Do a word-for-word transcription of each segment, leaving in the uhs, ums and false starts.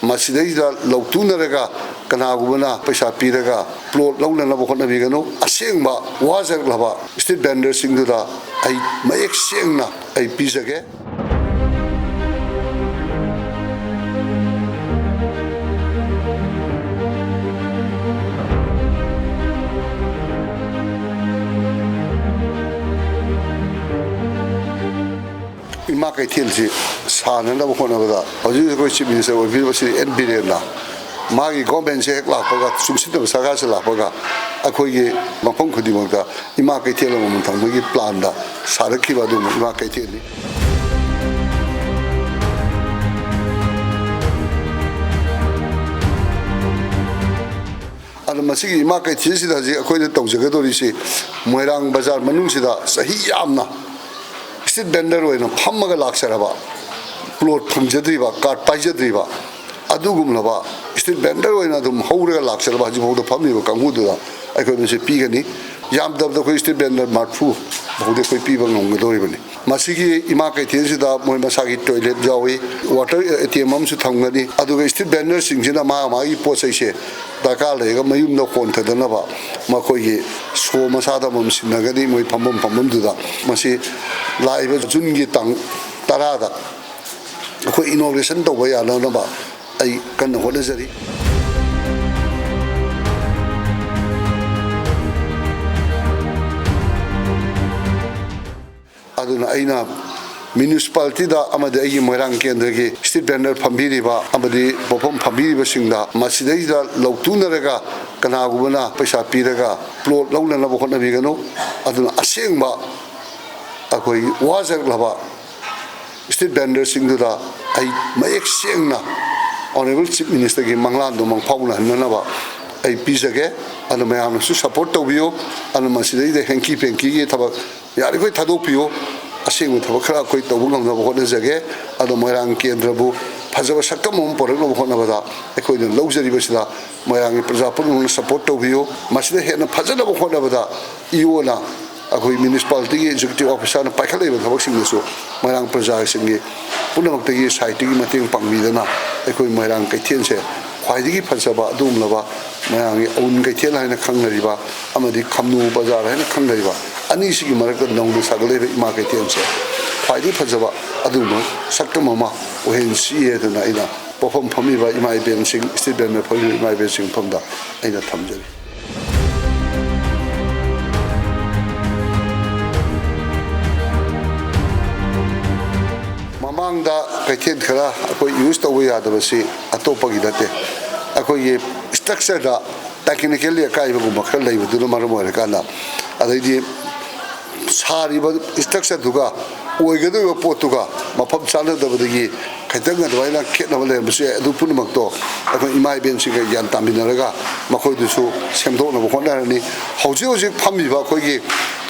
ꯃꯁꯤꯗꯩꯗ ꯂꯧꯇꯨꯅꯔꯒ ꯀꯅꯥꯒꯨꯝꯕꯅ ꯄꯩꯁꯥ ꯄꯤꯔꯒ plot ꯂꯧꯅꯅꯕ ꯍꯣꯠꯅꯕꯤꯒꯅꯨ꯫ ꯑꯁꯦꯡꯕ ꯋꯥꯖꯔꯛꯂꯕ street vendorꯁꯤꯡꯗꯨꯗ ꯑꯩ ꯃꯌꯦꯛ ꯁꯦꯡꯅ ꯑꯩ ꯄꯤꯖꯒꯦ꯫ ꯏꯃꯥ ꯀꯩꯊꯦꯜꯁꯤ ꯁꯥꯟꯅꯅꯕ ꯍꯣꯠꯅꯕꯗ ꯍꯧꯖꯤꯛ ꯑꯩꯈꯣꯏ Chief Minister ꯑꯣꯏꯕꯤꯔꯤꯕ ꯁ꯭ꯔꯤ ꯑꯦꯟ ꯕꯤꯔꯦꯟꯅ ꯃꯥꯒꯤ governmentꯁꯦ ꯍꯦꯛ ꯂꯥꯛꯄꯒ, ꯆꯨꯡꯁꯤꯟꯅꯕ ꯁꯔꯀꯥꯔꯁꯦ ꯂꯥꯛꯄꯒ, ꯑꯩꯈꯣꯏꯒꯤ ꯃꯐꯝ ꯈꯨꯗꯤꯡꯃꯛꯇ ꯏꯃꯥ ꯀꯩꯊꯦꯜ ꯑꯃꯃꯝ ꯊꯝꯕꯒꯤ planꯗ ꯁꯥꯔꯛꯈꯤꯕ ꯑꯗꯨꯒꯨꯝꯕ ꯏꯃꯥ ꯀꯩꯊꯦꯜꯅꯤ꯫ ꯑꯗꯣ ꯃꯁꯤꯒꯤ ꯏꯃꯥ ꯀꯩꯊꯦꯜꯁꯤꯗ ꯍꯧꯖꯤꯛ ꯑꯩꯈꯣꯏꯅ ꯇꯧꯖꯒꯗꯧꯔꯤꯁꯤ, ꯃꯣꯏꯔꯥꯡ ꯕꯖꯥꯔ ꯃꯅꯨꯡꯁꯤꯗ ꯆꯍꯤ ꯌꯥꯝꯅ street vendor ꯑꯣꯏꯅ ꯐꯝꯃꯒ ꯂꯥꯛꯆꯔꯕ, plot ꯐꯪꯖꯗ꯭ꯔꯤꯕ, card ꯄꯥꯏꯖꯗ꯭ꯔꯤꯕ, ꯑꯗꯨꯒꯨꯝꯂꯕ street vendor ꯑꯣꯏꯅ ꯑꯗꯨꯝ ꯍꯧꯔꯒ ꯂꯥꯛꯆꯔꯕ, ꯍꯧꯖꯤꯛꯐꯥꯎꯗ ꯐꯝꯃꯤꯕ ꯀꯥꯡꯕꯨꯗꯨꯗ ꯑꯩꯈꯣꯏ ꯃꯁꯤ ꯄꯤꯒꯅꯤ꯫ ꯌꯥꯝꯗꯕꯗ ꯑꯩꯈꯣꯏ street vendor ꯃꯔꯤꯐꯨ ꯐꯥꯎꯗꯤ ꯑꯩꯈꯣꯏ ꯄꯤꯕ ꯉꯝꯒꯗꯧꯔꯤꯕꯅꯤ꯫ ꯃꯁꯤꯒꯤ ꯏꯃꯥ ꯀꯩꯊꯦꯜꯁꯤꯗ ꯃꯣꯏ ꯃꯁꯥꯒꯤ toilet ꯌꯥꯎꯏ, water ATM ꯑꯃꯁꯨ ꯊꯝꯒꯅꯤ꯫ ꯑꯗꯨꯒ street vendorꯁꯤꯡꯁꯤꯅ ꯃꯥ ꯃꯥꯒꯤ ꯄꯣꯠ ꯆꯩꯁꯦ ꯗꯔꯀꯥꯔ ꯂꯩꯔꯒ ꯃꯌꯨꯝꯗ ꯍꯣꯟꯊꯗꯅꯕ ꯃꯈꯣꯏꯒꯤ show ꯃꯁꯥꯗ ꯑꯃꯃꯝ ꯁꯤꯟꯅꯒꯅꯤ, ꯃꯣꯏ ꯐꯝꯐꯝ ꯐꯝꯐꯝꯗꯨꯗ꯫ ꯃꯁꯤ ꯂꯥꯛꯏꯕ Juneꯒꯤ ꯇꯥꯡ ꯇꯔꯥꯗ ꯑꯩꯈꯣꯏ inauguration ꯇꯧꯕ ꯌꯥꯅꯅꯕ ꯑꯩ ꯀꯟꯅ ꯍꯣꯠꯅꯖꯔꯤ꯫ ꯑꯗꯨꯅ ꯑꯩꯅ municipalityꯗ ꯑꯃꯗꯤ ꯑꯩꯒꯤ ꯃꯣꯏꯔꯥꯡ ꯀꯦꯟꯗ꯭ꯔꯒꯤ street vendor ꯐꯝꯕꯤꯔꯤꯕ ꯑꯃꯗꯤ ꯄꯣꯠꯐꯝ ꯐꯝꯕꯤꯔꯤꯕꯁꯤꯡꯗ ꯃꯁꯤꯗꯩꯗ ꯂꯧꯇꯨꯅꯔꯒ ꯀꯅꯥꯒꯨꯝꯕꯅ ꯄꯩꯁꯥ ꯄꯤꯔꯒ plot ꯂꯧꯅꯅꯕ ꯍꯣꯠꯅꯕꯤꯒꯅꯨ꯫ ꯑꯗꯨꯅ ꯑꯁꯦꯡꯕ ꯑꯩꯈꯣꯏ ꯋꯥꯖꯔꯛꯂꯕ street vendorꯁꯤꯡꯗꯨꯗ ꯑꯩ ꯃꯌꯦꯛ ꯁꯦꯡꯅ Honourable Chief Ministerꯒꯤ ꯃꯪꯂꯥꯟꯗꯣ ꯃꯪꯐꯥꯎꯅꯍꯟꯅꯅꯕ ꯑꯩ ꯄꯤꯖꯒꯦ꯫ ꯑꯗꯨ ꯃꯌꯥꯝꯅꯁꯨ support ꯇꯧꯕꯤꯌꯨ꯫ ꯑꯗꯨ ꯃꯁꯤꯗꯩꯗ hanky pankyꯒꯤ ꯊꯕꯛ ꯌꯥꯔꯤꯈꯣꯏ ꯊꯥꯗꯣꯛꯄꯤꯌꯨ꯫ ꯑꯁꯦꯡꯕ ꯊꯕꯛ ꯈꯔ ꯑꯩꯈꯣꯏ ꯇꯧꯕ ꯉꯝꯅꯕ ꯍꯣꯠꯅꯖꯒꯦ꯫ ꯑꯗꯣ ꯃꯣꯏꯔꯥꯡ ꯀꯦꯟꯗ꯭ꯔꯕꯨ ꯐꯖꯕ ꯁꯛꯇꯝ ꯑꯃ ꯄꯨꯔꯛꯅꯕ ꯍꯣꯠꯅꯕꯗ ꯑꯩꯈꯣꯏꯅ ꯂꯧꯖꯔꯤꯕꯁꯤꯗ ꯃꯣꯏꯔꯥꯡꯒꯤ ꯄ꯭ꯔꯖꯥ ꯄꯨꯝꯅꯃꯛꯅ support ꯇꯧꯕꯤꯌꯨ꯫ ꯃꯁꯤꯗ ꯍꯦꯟꯅ ꯐꯖꯅꯕ ꯍꯣꯠꯅꯕꯗ ꯏ ꯑꯣꯅ ꯑꯩꯈꯣꯏ ꯃ꯭ꯌꯨꯅꯤꯁꯤꯄꯥꯂꯤꯇꯤꯒꯤ ꯑꯦꯛꯖꯤꯀ꯭ꯌꯨꯇꯤꯕ ꯑꯣꯐꯤꯁꯥꯔꯅ ꯄꯥꯏꯈꯠꯂꯛꯏꯕ ꯊꯕꯛꯁꯤꯡꯗꯁꯨ ꯃꯣꯏꯔꯥꯡ ꯄ꯭ꯔꯖꯥꯁꯤꯡꯒꯤ ꯄꯨꯝꯅꯃꯛꯇꯒꯤ ꯁꯥꯍꯤꯇ꯭ꯌꯒꯤ ꯃꯇꯦꯡ ꯄꯥꯡꯕꯤꯗꯅ ꯑꯩꯈꯣꯏ ꯃꯣꯏꯔꯥꯡ ꯀꯩꯊꯦꯜꯁꯦ ꯈ꯭ꯋꯥꯏꯗꯒꯤ ꯐꯖꯕ ꯑꯗꯨꯒꯨꯝꯂꯕ ꯃꯣꯏꯔꯥꯡꯒꯤ ꯑꯎꯟ ꯀꯩꯊꯦꯜ ꯍꯥꯏꯅ ꯈꯪꯅꯔꯤꯕ ꯑꯃꯗꯤ ꯈꯝꯅꯨ ꯕꯖꯥꯔ ꯍꯥꯏꯅ ꯈꯪꯅꯔꯤꯕ ꯑꯅꯤꯁꯤꯒꯤ ꯃꯔꯛꯇ ꯅꯧꯅ ꯁꯥꯒꯠꯂꯛꯏꯕ ꯏꯃꯥ ꯀꯩꯊꯦꯜꯁꯦ ꯈ꯭ꯋꯥꯏꯗꯒꯤ ꯐꯖꯕ ꯑꯗꯨꯒꯨꯝꯕ ꯁꯛꯇꯝ ꯑꯃ ꯑꯣꯏꯍꯟꯁꯤ ꯍꯥꯏꯗꯅ ꯑꯩꯅ ꯄꯣꯠꯐꯝ ꯐꯝꯃꯤꯕ ꯏꯃꯥ ꯏꯕꯦꯟꯁꯤꯡ, ꯁ꯭ꯇ꯭ꯔꯤꯠ ꯚꯦꯟꯗꯔ ꯐꯝꯃꯤꯕ ꯏꯃꯥ ꯏꯕꯦꯟꯁꯤꯡ ꯃꯐꯝꯗ ꯑꯩꯅ ꯊꯝꯖꯔꯤ꯫ ꯃꯃꯥꯡꯗ ꯀꯩꯊꯦꯜ ꯈꯔ ꯑꯩꯈꯣꯏ ꯌꯨꯁ ꯇꯧꯕ ꯌꯥꯗꯕꯁꯤ ꯑꯇꯣꯞꯄꯒꯤ ꯅꯠꯇꯦ, ꯑꯩꯈꯣꯏꯒꯤ ꯁ꯭ꯇ꯭ꯔꯛꯆꯔꯗ ꯇꯦꯛꯅꯤꯀꯦꯜꯂꯤ ꯑꯀꯥꯏꯕꯒꯨꯝꯕ ꯈꯔ ꯂꯩꯕꯗꯨꯅ ꯃꯔꯝ ꯑꯣꯏꯔꯀꯥꯟꯗ, ꯑꯗꯩꯗꯤ ꯁꯥꯔꯤꯕ ꯁ꯭ꯇ꯭ꯔꯛꯆꯔꯗꯨꯒ ꯑꯣꯏꯒꯗꯧꯔꯤꯕ ꯄꯣꯠꯇꯨꯒ ꯃꯐꯝ ꯆꯥꯟꯅꯗꯕꯗꯒꯤ ꯈꯤꯇꯪ ꯑꯗꯨꯃꯥꯏꯅ ꯈꯦꯠꯅꯕ ꯂꯩꯔꯝꯕꯁꯨ ꯌꯥꯏ꯫ ꯑꯗꯨ ꯄꯨꯝꯅꯃꯛꯇꯣ ꯑꯩꯈꯣꯏ ꯏꯃꯥ ꯏꯕꯦꯟꯁꯤꯡꯒ ꯒ꯭ꯌꯥꯟ ꯇꯥꯃꯤꯟꯅꯔꯒ ꯃꯈꯣꯏꯗꯨꯁꯨ ꯁꯦꯝꯗꯣꯛꯅꯕ ꯍꯣꯠꯅꯔꯅꯤ꯫ ꯍꯧꯖꯤꯛ ꯍꯧꯖꯤꯛ ꯐꯝꯃꯤꯕ ꯑꯩꯈꯣꯏꯒꯤ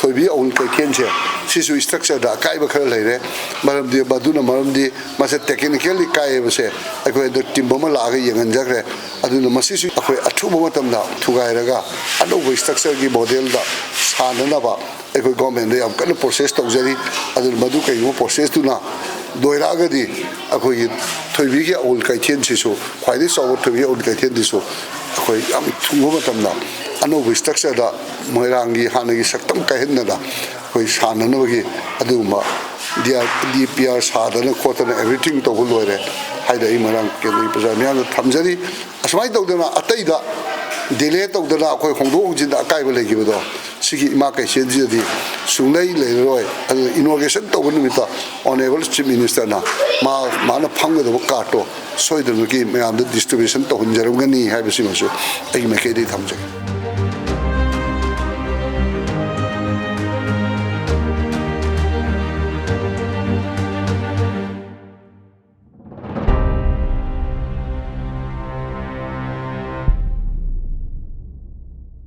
ꯊꯣꯏꯕꯤ ꯑꯎꯟ ꯀꯩꯊꯦꯜꯁꯦ, ꯁꯤꯁꯨ ꯁ꯭ꯇ꯭ꯔꯛꯆꯔꯗ ꯑꯀꯥꯏꯕ ꯈꯔ ꯂꯩꯔꯦ꯫ ꯃꯔꯝꯗꯤ ꯃꯗꯨꯅ ꯃꯔꯝꯗꯤ ꯃꯁꯤ ꯇꯦꯛꯅꯤꯀꯦꯜꯂꯤ ꯀꯥꯏ ꯍꯥꯏꯕꯁꯦ ꯑꯩꯈꯣꯏ ꯍꯟꯗꯛ ꯇꯤꯝ ꯑꯃ ꯂꯥꯛꯑꯒ ꯌꯦꯡꯍꯟꯖꯈ꯭ꯔꯦ꯫ ꯑꯗꯨꯅ ꯃꯁꯤꯁꯨ ꯑꯩꯈꯣꯏ ꯑꯊꯨꯕ ꯃꯇꯝꯗ ꯊꯨꯒꯥꯏꯔꯒ ꯑꯅꯧꯕ ꯁ꯭ꯇ꯭ꯔꯛꯆꯔꯒꯤ ꯃꯣꯗꯦꯜꯗ ꯁꯥꯅꯅꯕ ꯑꯩꯈꯣꯏ ꯒꯣꯔꯃꯦꯟꯗ ꯌꯥꯝ ꯀꯟꯅ ꯄ꯭ꯔꯣꯁꯦꯁ ꯇꯧꯖꯔꯤ꯫ ꯑꯗꯨꯅ ꯃꯗꯨ ꯀꯩꯒꯨꯝꯕ ꯄ꯭ꯔꯣꯁꯦꯁꯇꯨꯅ ꯂꯣꯏꯔꯛꯑꯒꯗꯤ ꯑꯩꯈꯣꯏꯒꯤ ꯊꯣꯏꯕꯤꯒꯤ ꯑꯎꯟ ꯀꯩꯊꯦꯜꯁꯤꯁꯨ, ꯈ꯭ꯋꯥꯏꯗꯒꯤ ꯆꯥꯎꯕ ꯊꯣꯏꯕꯤ ꯑꯎꯟ ꯀꯩꯊꯦꯜꯁꯤꯁꯨ ꯑꯩꯈꯣꯏ ꯌꯥꯝ ꯊꯨꯕ ꯃꯇꯝꯗ ꯑꯅꯧꯕ ꯁ꯭ꯇ꯭ꯔꯛꯆꯔꯗ ꯃꯣꯏꯔꯥꯡꯒꯤ ꯍꯥꯟꯅꯒꯤ ꯁꯛꯇꯝ ꯀꯥꯏꯍꯟꯗꯅ ꯑꯩꯈꯣꯏ ꯁꯥꯟꯅꯅꯕꯒꯤ ꯑꯗꯨꯒꯨꯝꯕ ꯗꯤ ꯑꯥꯔ, ꯗꯤ ꯄꯤ ꯑꯥꯔ ꯁꯥꯗꯅ ꯈꯣꯠꯇꯅ everything ꯇꯧꯕ ꯂꯣꯏꯔꯦ ꯍꯥꯏꯗꯅ ꯑꯩ ꯃꯣꯏꯔꯥꯡ ꯀꯦꯟꯗ꯭ꯔꯒꯤ ꯄ꯭ꯔꯖꯥ ꯃꯤꯌꯥꯝꯗ ꯊꯝꯖꯔꯤ꯫ ꯑꯁꯨꯃꯥꯏꯅ ꯇꯧꯗꯅ ꯑꯇꯩꯗ ꯗꯤꯂꯦ ꯇꯧꯗꯅ ꯑꯩꯈꯣꯏ ꯍꯣꯡꯗꯣꯛ ꯍꯣꯡꯖꯤꯟꯗ ꯑꯀꯥꯏꯕ ꯂꯩꯈꯤꯕꯗꯣ, ꯁꯤꯒꯤ ꯏꯃꯥ ꯀꯩꯊꯦꯜꯁꯤꯗꯗꯤ ꯁꯨꯡꯂꯩ ꯂꯩꯔꯔꯣꯏ꯫ ꯑꯗꯨꯅ ꯏꯅꯣꯒ꯭ꯔꯦꯁꯟ ꯇꯧꯕ ꯅꯨꯃꯤꯠꯇ ꯑꯣꯅꯔꯦꯕꯜ ꯆꯤꯐ ꯃꯤꯅꯤꯁꯇꯔꯅ ꯃꯥ, ꯃꯥꯅ ꯐꯝꯒꯗꯕ ꯀꯥꯔꯠꯇꯣ ꯁꯣꯏꯗꯅꯃꯛꯀꯤ ꯃꯌꯥꯝꯗ ꯗꯤꯁꯇ꯭ꯔꯤꯕ꯭ꯌꯨꯁꯟ ꯇꯧꯍꯟꯖꯔꯝꯒꯅꯤ ꯍꯥꯏꯕꯁꯤꯃꯁꯨ ꯑꯩꯒꯤ ꯃꯥꯏꯀꯩꯗꯒꯤ ꯊꯝꯖꯒꯦ꯫